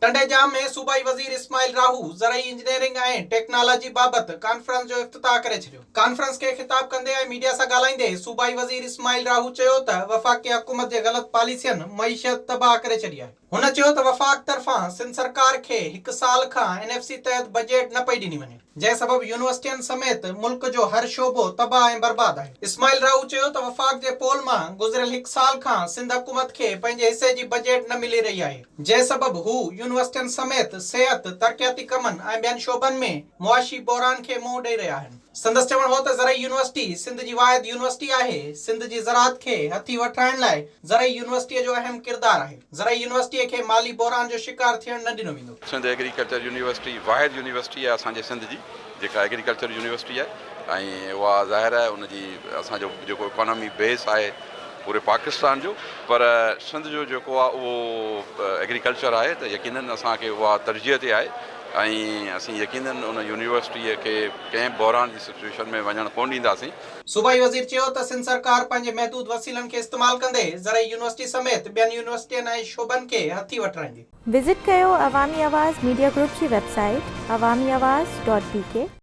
ٽنڊي ڄام ۾ صوبائي وزير اسماعيل راهو زرعي انجنيئرنگ ۽ ٽيڪنالاجي بابت ڪانفرنس جو افتتاح ڪري ڇڏيو. ڪانفرنس کي خطاب ڪندي ۽ ميڊيا سان ڳالهائيندي صوبائي وزير اسماعيل راهو چيو ته وفاقي حڪومت جي غلط پاليسين معيشت تباهه ڪري ڇڏي آهي. هن چيو ته وفاق طرفان سنڌ سرڪار کي هڪ سال کان اين ايف سي تحت بجيٽ نه پئي ڏني وڃي. جنهن سبب يونيورسٽين سميت ملڪ جو هر شعبو تباهه ۽ برباد آهي. اسماعيل راهو چيو ته وفاق جي پول مان گذريل هڪ سال کان سنڌ حڪومت کي پنهنجي حصي جي بجيٽ نه ملي رهي آهي، جنهن سبب هو يونيورسٽين سميت صحت، ترقياتي ڪمن ۽ ٻين شعبن ۾ معاشي بحران کي منهن ڏئي رهيا آهن. سندس چوڻ هو ته زرعي يونيورسٽي سنڌ جي واحد يونيورسٽي آهي، سنڌ جي زراعت کي هٿي وٺرائڻ لاء زرعي يونيورسٽيء جو اهم ڪردار آهي، زرعي يونيورسٽيء کي مالي بحران جو شڪار ٿيڻ نه ڏنو ويندو. سنڌ ايگريڪلچر يونيورسٽي واحد يونيورسٽي آهي اسان جي سنڌ جي جيڪا ايگريڪلچر يونيورسٽي آهي ۽ اها ظاهر آهي ان جي اسان جو جيڪو اڪانومي بيس آهي پوري پاڪستان جو پر سنڌ جو جيڪو آهي اهو ايگريڪلچر آهي ته يقينن اسان کي اها ترجيح تي آهي ۽ اسين يقينن ان يونيورسٽي کي ڪنهن بحران جي سچويشن ۾ وڃڻ ڪونه ڏينداسين. صوبائي وزير چيو ته سنڌ سرڪار پنهنجي محدود وسيلن کي استعمال ڪندي زرعي يونيورسٽي سميت ٻين يونيورسٽين ۽ شعبن کي هٿي وٺرائيندي. وزٽ ڪيو عوامي آواز ميڊيا گروپ جي website Awami Awaz dot B K.